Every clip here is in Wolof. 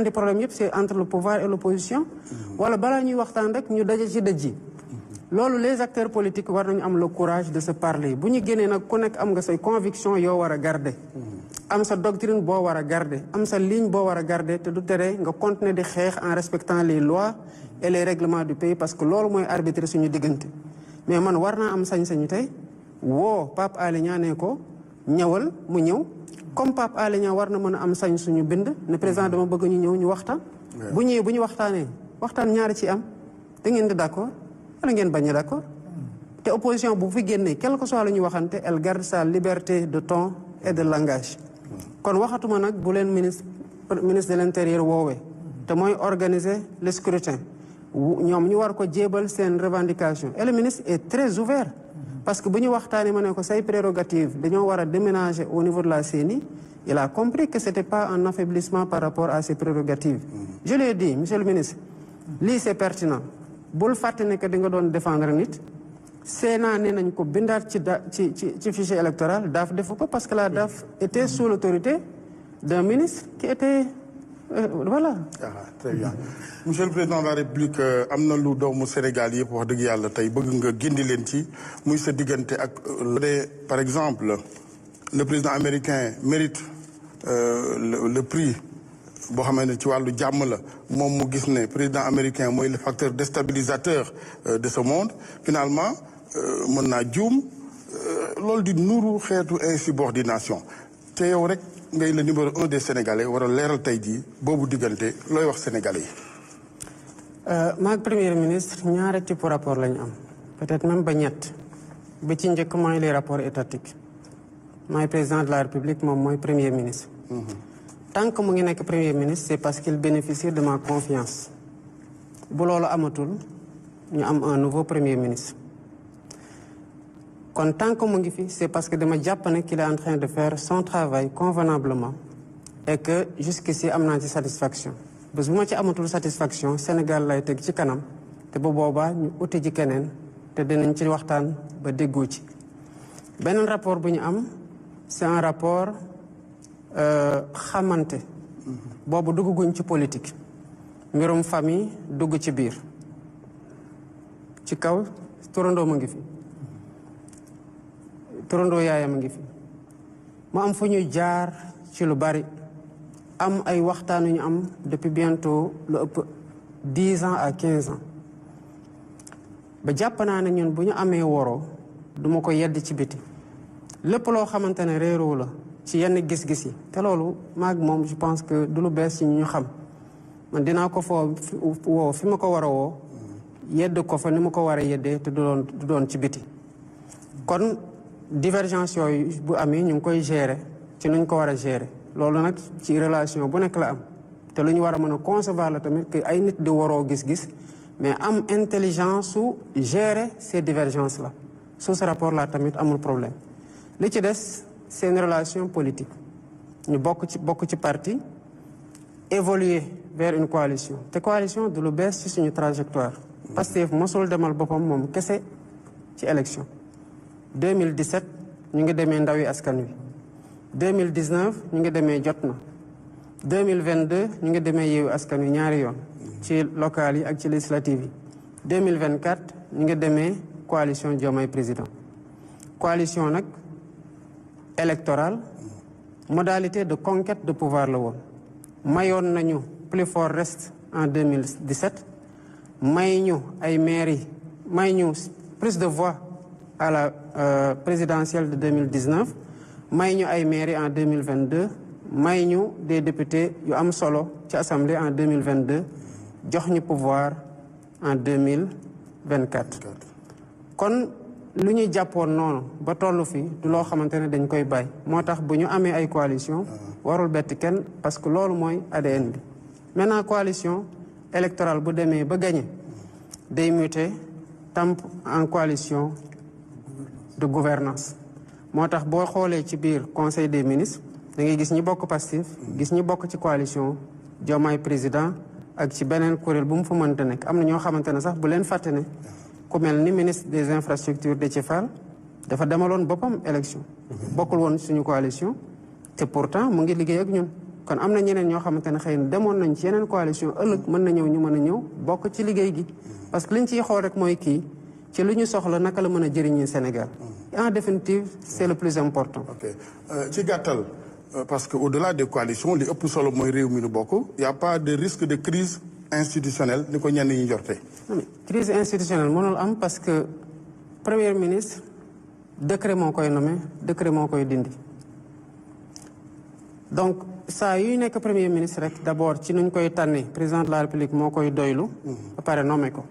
ñaari problème yëpp c'est entre le pouvoir et l'opposition wala balaa ñuy waxtaan rek ñu daje ci dëj yi loolu les acteurs politiques war nañu am le courage de se parler bu ñu génnee nag ku nekk am nga say conviction yoo war a garder am sa doctrine boo war a garder am sa ligne boo war a garder te du tere nga continuer di xeex en respectant les lois et les règlements du pays parce que loolu mooy arbitrer suñu diggante mais man war naa am sañ-sañu tey woo Pape Alé Niang ne ko ñëwal mu ñëw comme Pape Alé Niang war na mën a am sañ suñu bind ne président dama bëgg ñu ñëw ñu waxtaan bu ñëwee bu ñu waxtaanee waxtaan ñaari ci am da ngeen di d'accord wala ngeen bañ a d'accord te opposition bu fi génnee quel que soit lu ñu waxante elle garde sa liberté de ton et de langage kon waxatuma nag bu leen ministre de l'intérieur woowee te mooy organiser le scrutin ñoom ñu war ko jébal seen revendication et le ministre est très ouvert parce que bu ñu waxtaanee ma ne ko say prérogative dañoo war a déménager au niveau de la CENI il a compris que c'était pas un affaiblissement par rapport à ses prérogatives je lui ai dit monsieur le ministre lii c'est pertinent bul fàtte ne que di nga doon défendre nit Sénat ne nañ ko bindaat ci fichier électoral DAF defu ko parce que la DAF était sous l'autorité d'un ministre qui était voilà. Très bien monsieur le président de la République am na lu doomu Sénégal yëpp wax dëgg yàlla tey bëgg nga gindi leen ci muy sa diggante ak par exemple le président américain mérite le prix boo xamee ne ci wàllu jàmm la moom mu gis ne président américain mooy le facteur déstabilisateur de ce monde finalement mën naa juum loolu di nuru xeetu insubordination te yow rek ngay le numéro 1 des Sénégalais war a leeral tey jii boobu diggante looy wax Sénégalais yi. maag premier ministre ñaari type rapport la ñu am peut-être même ba ñett ba ci njëkk mooy les rapports étatiques maay président de la République moom mooy premier ministre. Tant que mu ngi nekk premier ministre c'est parce qu'il bénéficie de ma confiance bu loolu amatul ñu am un nouveau premier ministre kon tant que mu ngi fi c'est parce que dama jàpp ne qu'il est en train de faire son travail convenablement et que jusqu'ici am naa ci satisfaction bés bu ma ci amatul satisfaction Sénégal lay teg ci kanam te bu boobaa ñu uti ji keneen te dinañ ci waxtaan ba déggoo ci beneen rapport bu ñu am c'est un rapport xamante boobu dugguñ ci politique mbirum famille dugg ci biir ci kaw turandoo ma ngi fi turandoo yaayam a ngi fi mu am fu ñuy jaar ci lu bari am ay waxtaan yu ñu am depuis bientôt lu ëpp 10 ans à 15 ans ba jàpp naa ne ñun bu ñu amee woroo duma ko yedd ci biti lépp loo xamante ne réeroo la ci yenn gis-gis yi te loolu maag moom je pense que du lu bees ci ñu xam man dinaa ko woo fi ma ko war a woo yedd ko fa ni ma ko war a yeddee te du doon ci biti kon divergence yooyu bu amee ñu ngi koy gérer ci nuñ ko war a gérer loolu nag ci relation bu nekk la am te lu ñu war a mën a concevoir la tamit que ay nit di waroo gis-gis mais am intelligence su gérer ces divergences là sous ce rapport là tamit amul problème li ci des c'est une relation politique ñu bokk ci parti évoluer vers une coalition te coalition du lu bees ci suñu trajectoire Pastef mosul demal boppam moom kese ci élection 2017 ñu ngi demee ndawi askan wi 2019 ñu ngi demee jot na 2022 ñu ngi demee yeewu askan wi ñaari yoon ci local yi ak ci législative yi 2024 ñu ngi demee coalition Diomaye président coalition nag électorale modalité de conquête de pouvoir la woon mayoon nañu plus fort reste en 2017 may ñu ay mairie may ñu plus de voix à la présidentielle de 2019 may ñu ay mairie en 2022 may ñu des députés yu am solo ci assemblée en 2022 jox ñu pouvoir en 2024 kon lu ñuy jàppoon noonu ba tollu fi du loo xamante ne dañ koy bàyyi moo tax bu ñu amee ay coalition warul bett kenn parce que loolu mooy ADN bi maintenant coalition électorale bu demee ba gagné day muter tamp en coalition de gouvernance moo tax boo xoolee ci biir conseil des ministres da ngay gis ñi bokk Pastef gis ñi bokk ci coalition Diomaye président ak ci beneen kuréel bu mu fa mënta nekk am na ñoo xamante ne sax bu leen fàtte ne ku mel ni ministre des infrastructures Déthié Fall dafa demaloon boppam élection bokkul woon suñu coalition te pourtant mu ngi liggéey ak ñun kon am na ñeneen ñoo xamante ne xëy na demoon nañ ci yeneen coalition ëllëg mën na ñëw ñu mën a ñëw bokk ci liggéey gi parce que liñ ciy xool rek mooy kii ci lu ñu soxla naka la mën a jëriñee Sénégal en définitive c'est le plus important. ok ci gàttal parce que au-delà des coalitions li ëpp solo mooy réew mi nu bokk y a pas de risque de crise institutionnelle ni ko ñenn ñi njorte. crise institutionnelle mënul am parce que premier ministre décret moo koy nommé décret moo koy dindi donc saa yuy nekk premier ministre rek d'abord ci nuñ koy tànnee président de la république moo koy doylu ba pare nommé ko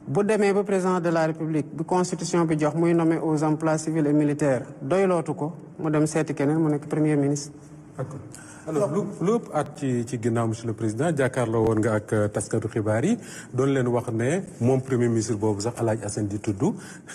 bu demee ba président de la république bi constitution bi jox muy nommé aux emplois civils et militaires doylootu ko mu dem seeti keneen mu nekk premier ministre. d'accord alors lu ëpp at ci ginnaaw monsieur le président jàkkaarloo woon nga ak taskatu xibaar yi doon leen wax ne moom premier ministre boobu sax El Hadj Assane di tudd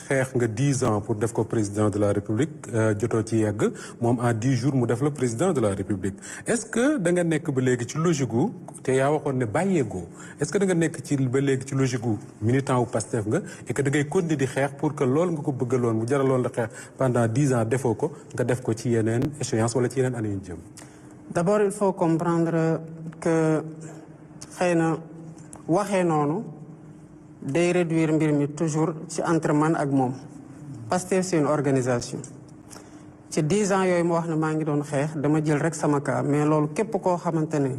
xeex nga 10 ans pour def ko président de la république jotoo ci yegg moom en 10 jours mu def la président de la république est-ce que da nga nekk ba léegi ci logique gu te yaa waxoon ne bàyyeegoo est-ce que da nga nekk ci ba léegi ci logique gu militant wu Pastef nga et que da ngay continuer di xeex pour que loolu nga ko bëggaloon mu jaraloon la xeex pendant 10 ans defoo ko nga def ko ci yeneen échéance wala ci yeneen année yu jëm. D'abord il faut comprendre que xëy na waxee noonu day réduire mbir mi toujours ci entre man ak moom Pastef c'est une organisation ci 10 ans yooyu mu wax ne maa ngi doon xeex dama jël rek sama cas mais loolu képp koo xamante ne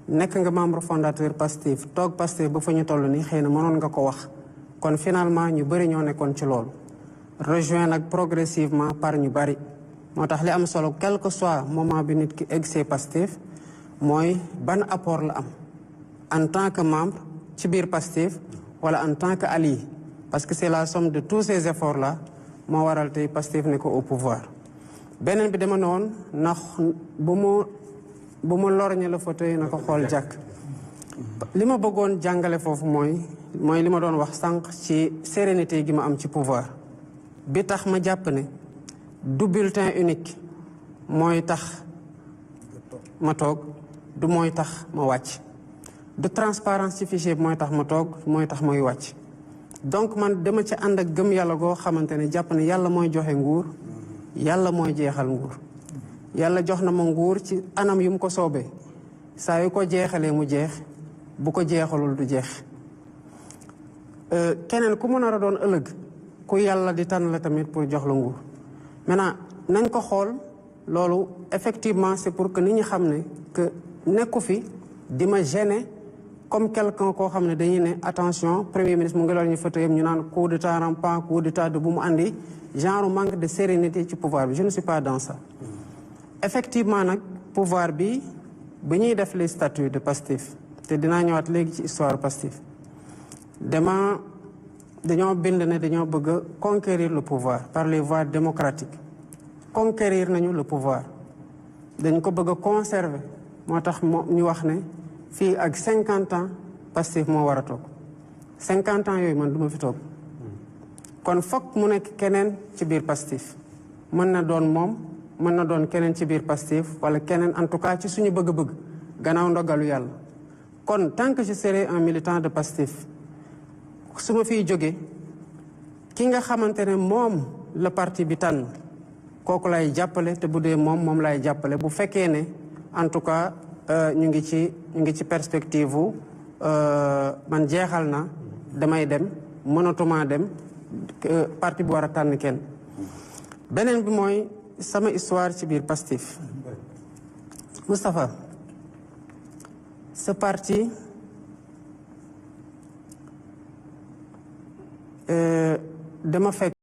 nekk nga membre fondateur Pastef toog Pastef ba fa ñu toll nii xëy na mënoon nga ko wax kon finalement ñu bëri ñoo nekkoon ci loolu rejoint nag progressivement par ñu bëri moo tax li am solo quel que soit moment bi nit ki egg see Pastef mooy ban apport la am en tant que membre ci biir Pastef wala en tant que allié parce que c'est la somme de tous ces efforts là moo waral tey Pastef ne ko au pouvoir beneen bi dama ne woon ndax bu mu lorñe la fauteuil na ko xool jàkk li ma bëggoon jàngale foofu mooy li ma doon wax sànq ci sérénité gi ma am ci pouvoir bi tax ma jàpp ne du bulletin unique mooy tax ma toog du mooy tax ma wàcc du transparence ci fichier bi mooy tax ma toog mooy tax may wàcc donc man dama ci ànd ak gëm yàlla goo xamante ne jàpp ne yàlla mooy joxe nguur yàlla mooy jeexal nguur yàlla jox na ma nguur ci anam yu mu ko soobee saa yu ko jeexalee mu jeex bu ko jeexalul du jeex keneen ku mu nar a doon ëllëg ku yàlla di tànn la tamit pour jox la nguur maintenant nañ ko xool loolu effectivement c'est pour que nit ñi xam ne que nekku fi di ma gêner comme quelqu'un koo xam ne dañuy ne attention premier ministre mu ngi loolu ñu fauteuil ñu naan coup d'état rampant coup d'état de bu mu andi genre manque de sérénité ci pouvoir bi je ne suis pas dans ça effectivement nag pouvoir bi ñuy def les statuts de Pastef te dinaa ñëwaat léegi ci histoire Pastef dañoo bind ne dañoo bëgg a conquérir le pouvoir par les voies démocratiques conquérir nañu le pouvoir dañ ko bëgg a conserver moo tax ñu wax ne fii ak 50 ans Pastef moo war a toog 50 ans yooyu man du ma fi toog kon fokk mu nekk keneen ci biir Pastef mën na doon moom mën na doon keneen ci biir Pastef wala keneen en tout cas ci suñu bëgg-bëgg gannaaw ndogalu yàlla kon tant que je serai un militant de Pastef su ma fiy jóge ki nga xamante ne moom la parti bi tànn kooku lay jàppale te bu dee moom lay jàppale bu fekkee ne en tout cas ñu ngi ci perspective wu man jeexal na damay dem mënatuma dem parti bu war a tànn kenn beneen bi mooy sama histoire ci biir Pastef Moustapha ce parti dama fekk